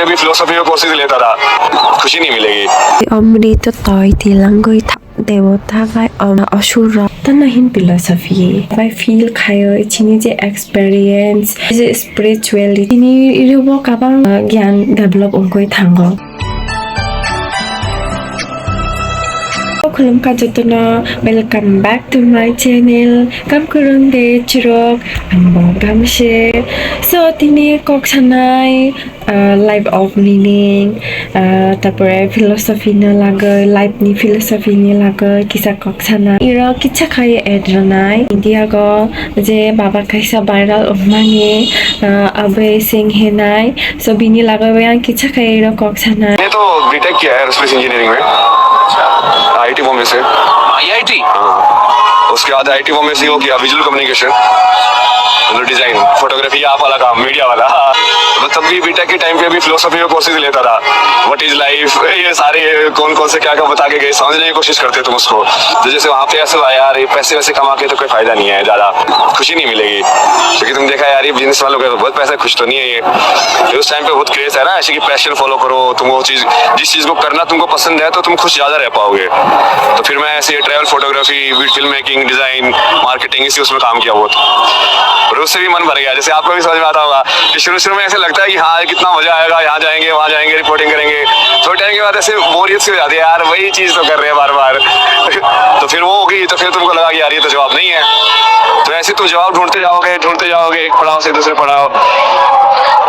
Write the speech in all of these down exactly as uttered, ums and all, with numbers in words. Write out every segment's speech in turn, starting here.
भी फिलोसॉफी का कोर्सेज लेता रहा, खुशी नहीं मिलेगी। Omrito toi tilangoi tha debota bai om asuro tana hin philosophy bai feel khayo chini je experience je spirituality ni iribo kabang, uh, gyan develop ongoi thango. Khulumkha jotono, welcome back to my channel. Kam kurung de chirok, ang bo gamse. So tini kok sanai, ah, life of meaning, ah, tarpore philosophy no lagoi, life ni philosophy ni lagoi kisa kok sana. Iro kicha khai ad ranai, India go je baba kaisa viral wngmani, ah, Abhay Singh henai. So bini lagoi bai ang kicha khai iro kok sana. मैंने तो बीटेक किया है aerospace engineering में, आईआईटी बॉम्बे से। आईआईटी? हाँ। उसके बाद आईआईटी बॉम्बे से वो किया विजुअल कम्युनिकेशन, मतलब डिजाइन, फोटोग्राफी, आप वाला काम, मीडिया वाला। हाँ। तो तब भी बीटेक के टाइम पे भी फिलोसॉफी का कोर्सेज लेता था, व्हाट इज लाइफ, ये सारे कौन कौन से क्या क्या बता के गए, समझने की कोशिश करते तुम उसको। तो जैसे वहाँ पे ऐसे हुआ, यार, ये पैसे वैसे कमा के तो कोई फायदा नहीं है ज़्यादा, खुशी नहीं मिलेगी। क्योंकि तुम देखा यार, ये बिजनेस वालों का तो बहुत पैसा है, खुश तो नहीं है ये। फिर उस टाइम पे बहुत क्रेज है ना, ऐसे कि पैशन फॉलो करो, तुम वो चीज़, जिस चीज़ को करना तुमको पसंद है तो तुम खुश ज़्यादा रह पाओगे। तो फिर मैं ऐसे travel photography, film making, design, marketing, इसी उसमें काम किया बहुत। और उससे भी मन भर गया, जैसे आपको भी समझ में आता होगा कि शुरू शुरू में ऐसे लगता है कि हाँ, कितना मज़ा आएगा, यहाँ जाएंगे, वहाँ जाएंगे, रिपोर्टिंग करेंगे। थोड़े टाइम के बाद ऐसे बोरियत सी हो जाती है, यार, वही चीज़ तो कर रहे हैं बार बार। तो फिर वो हो गई, तो फिर तुमको लगा कि यार, ये तो जवाब नहीं है। तो ऐसे तुम जवाब ढूंढते जाओगे, ढूंढते जाओगे, एक पड़ाव से दूसरे पड़ाव,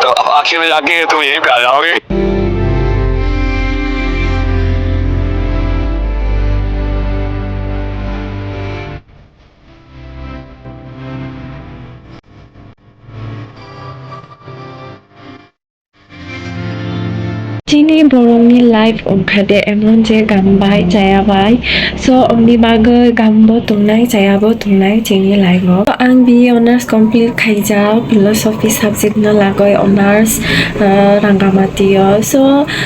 तो अब आखिर में जाके तुम यहीं पे आ जाओगे। Chini borokni life wngkha de emon je gam bai chaya bai. So, omni bagwi gam bo tongnai, chaya bo tongnai chini life o. Ang B A honors complete khaijak, philosophy subject no lagoi honors, ah, Rangamati o. So,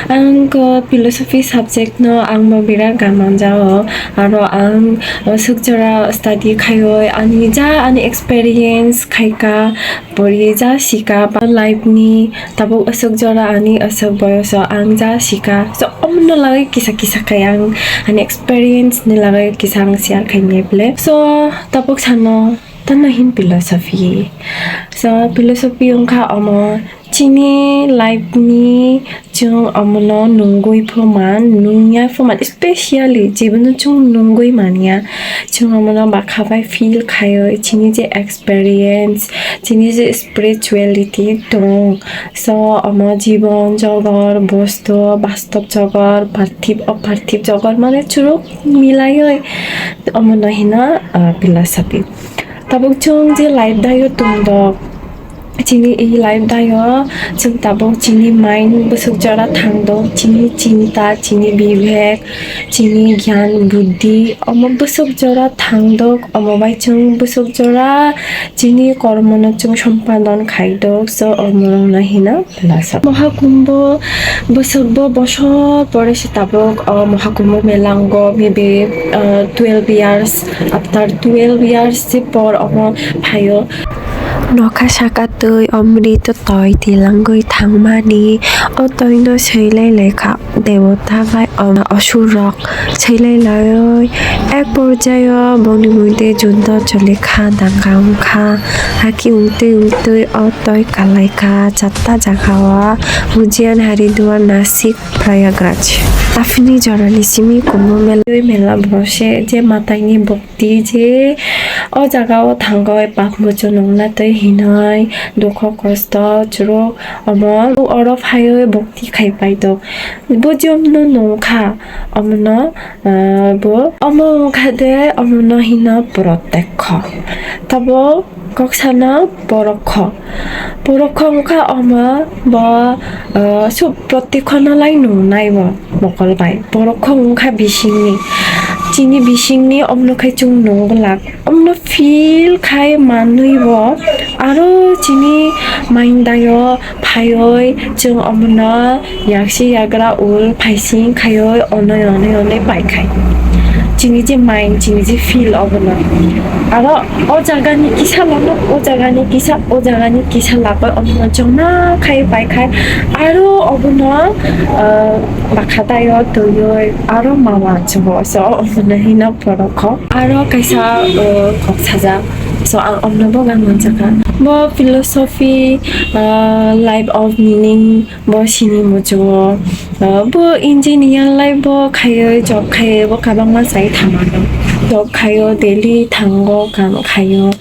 ang, ah, philosophy subject no ang bo birat gam manjao. Aro ang, ah, swk jora study khaioi ani ja ani experience khaika. Pori ja sika ba life ni tabuk aswk jora ani aswk boyoso ang ja sika. So, omono lagwi kisa kisa khai ang ani experience ni lagwi kisa ang share khai ni ble. So, tabuk sano tano hin philosophy. So, philosophy wngkha omo chini life ni Chwng omono nungwi pho man, nungya pho man, specially jibono chwng nungwi manya. Chwng omono bakha bai feel khaio, chini je experience, chini je spirituality tong. So, omo jibon jogor, bosto, bastob jogor, parthib, o parthib jogor, mane churuk milaioi omono hino, ah, philosophy. Tabuk chwng je life daio tongdok, chini ei life daio chwng tabuk chini mind bwswk jora thangdok, chini chinta, chini bibek, chini gyan, buddhi, omo bwswk jora thangdok, omo bai chwng bwswk jora chini kormono chwng sompadon khaidok, so omo rokno hino. Lasa. Mohakumbo bwswkbo bosor pore se tabuk, o Mohakumbo melango, maybe, uh, twelve years, after twelve years se por omo phaio. Nokha saka twi omrito toi tilangwi thangmani, o toino swi lai lai kha debota bai om-, osur rok. Swi lai laioi, ek porjaio bongni muide juddo choli kha, danga wng kha. Haki wngtwi wngtwi o toi kalai kha, chatta jaga o Ujjain, Haridwar, Nasik, Prayagraj. Aphini jorani simi Kumbh Mela, mela borok se je mataini bokti je o jaga o thangoi pap mochon wngna twi hinoi dukho kosto chwrwk omo oro phaioi bokti khai paidok. Bo jomno nungkha, omono, ah, bo, omo wngkha de, omono hino porotekho. Tabo koksano porokho. Porokho wngkha omo bo, ah, sub protekhono lai nungnai bo mokol bai. Porokho wngkha bisingni. Chini bisingni omono khai chwng nung glak. Omno feel khai manwi bo aro chini maindaio phaioi chwng omono yaksi yagra ul phaising khaioi onoi onoi onoi pai khai. chini je mind, chini je feel obono. Aro o jagani kisa lama, o jagani kisa, o jagani kisa lapai obono joma khai pai khai. Aro obono, ah, bakha tayo twiwi aro mama chungo. So obono hino porokho. Aro kaisa, ah, kok sajak. So ang obono bo gan manjakha. Bo philosophy, ah, life of meaning, bo sini muchungo. Ah, bo engineer life bo khaiwi, job khaiwi bo kabangma sai thamano. Job khaio, daily thango, kam khaio,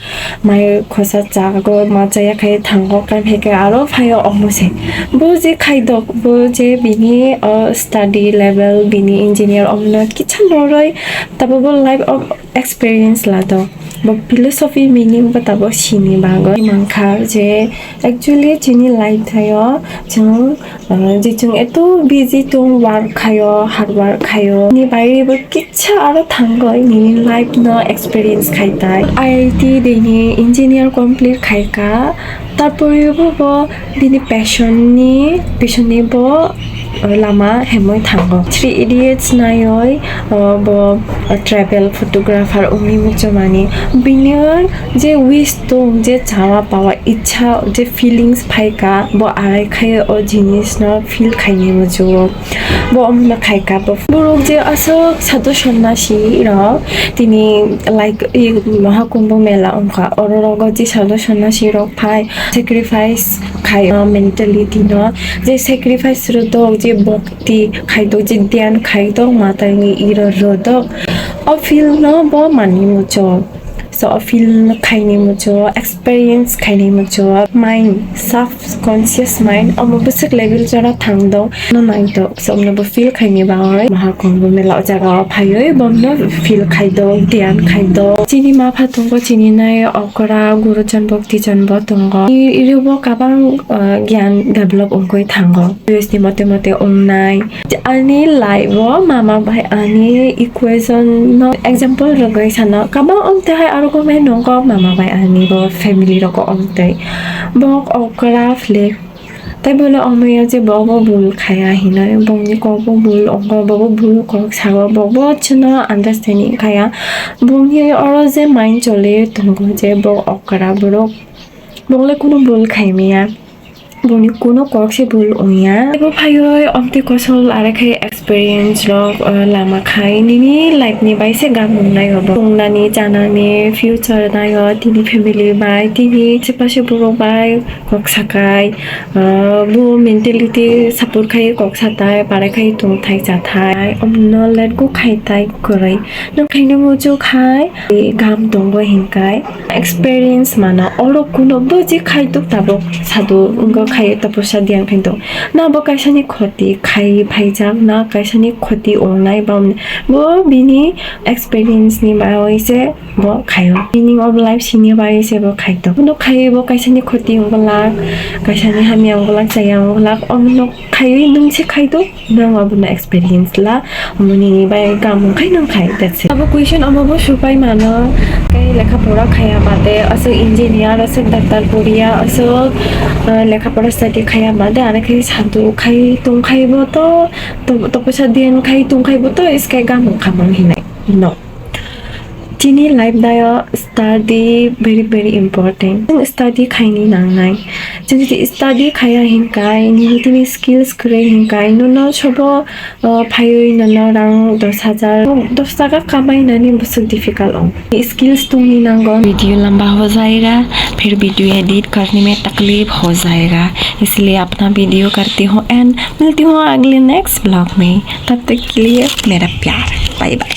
mai khosa chago, ma chaya khai thango, kam hai khe aro phaio omo se. Bo je khaidok, bo je bini, ah, study level, bini engineer omno kicha noroi, tabo bo life of experience lado. Bo philosophy meaning bo tabo sini bagwi mankha je actually chini life thaio chwng, uh, je chwng eto busy tong, work khaio, hard work khaio, ni bagwi bo kicha aro thangwi nini life no experience khai tai. I I T dini engineer complete khaika, tarpore bo bo bini passion ni, passion ni bo, uh, lama hemwi thango. Three Idiots naiwi, uh, bo, uh, travel photographer wngwi muchomani. Bini je wish tong, je chawa pawa ichha, je feelings phaika, bo arai khai o jinis no feel khaini muchugo. Bo omono khaika, bo borok je aswk sadhu sonnasi rok tini like i Mahakumbh Mela wngkha, oro rogo je sadhu sonnasi rok phai sacrifice khai o mentality no, je sacrifice rodok, je bhakti khaidok, je dhyan khaidok, matani iro rodok, o feel no bo manwi muchung. So o feel no khaini muchung, experience khaini muchung, mind, self conscious mind, omo bwswk level jora thangdok no naidok. So omo bo feel khaini bagwi Mahakumbh Mela o jaga o phaiwi bomno feel khaidok, dhyan khaidok. Chini ma pha tongo, chini nai okra, gurujon, bhaktijon bo tongo. I-, iro bo kabang, uh, gyan develop wngwi thango. Previous ni mote mote wngnai. Ani life o mama bai ani equation no example rwgwi sana. Kabang wngte hai aro komai nongo mama bai ani bo family rok wngte. Bo okra phle. Tai bono omoya je bo bo bul khaya hinoi. Bongni kok bo bul ongo, bo bo bul kok sago, bo bo chwngno understanding khaya. Bongni oro je mind choli tongo je bo okra borok. Bongle kunu bul khaimaya. Bongni kuno kok se bul wngya. Ebo phaiwi omtwi kosol are khe experience rok, uh, lama khai nini life ni bai se gam wngnai obo. Tongnani, chanani, future naio, tini family bai, tini chepase borok bai kok sakai, uh, bo mentality support khai kok satai, parai khai tongthai chathai. Omno let go khai tai kwrwi. Nokhaino muchuk hai gam tongo hinkai experience mano, oro kuno bo je khaidok tabok sadu wngkha khai tapusa diyan khaidok. Na bo kaisani khoti khai phaijak, na kaisani khoti ongnai bam, bo bini experience ni bagwi se bo khaio. Meaning of life sini bagwi se bo khaidok. Bono khaiwi bo kaisani khoti wngwlak, kaisani hamya wngwlak, chaya wngwlak, omono khaiwi nwng se khaidok. Nwng abono experience la, omo nini bai gam wngkhai nwng khai, that's it. Abo question omo bo supai mano, tei lekha pora khaya bade, aswk engineer, aswk doctor poriya, aswk, uh, lekha pora study khaya bade, aro khe sadu khai tongkhai bo to, to, toposa diyan khai tongkhai bo to, iskai gam wngkha mano hinai. No. Chini life dayo study very, very important. Nwng study khaini nangnai. Chwng si study khaya hinkai, nini tini skills kwrwi hinkai, nono sobo, uh, phaiwi nono rang dos hajar, dos taka kamainani bwswk difficult ong. Skills tongni nango. Video लंबा हो जाएगा, फिर video edit करने में तकलीफ हो जाएगा, इसलिए अपना वीडियो करती हूँ। एंड मिलती हूँ अगले नेक्स्ट ब्लॉग में, तब तक के लिए मेरा प्यार, बाय बाय।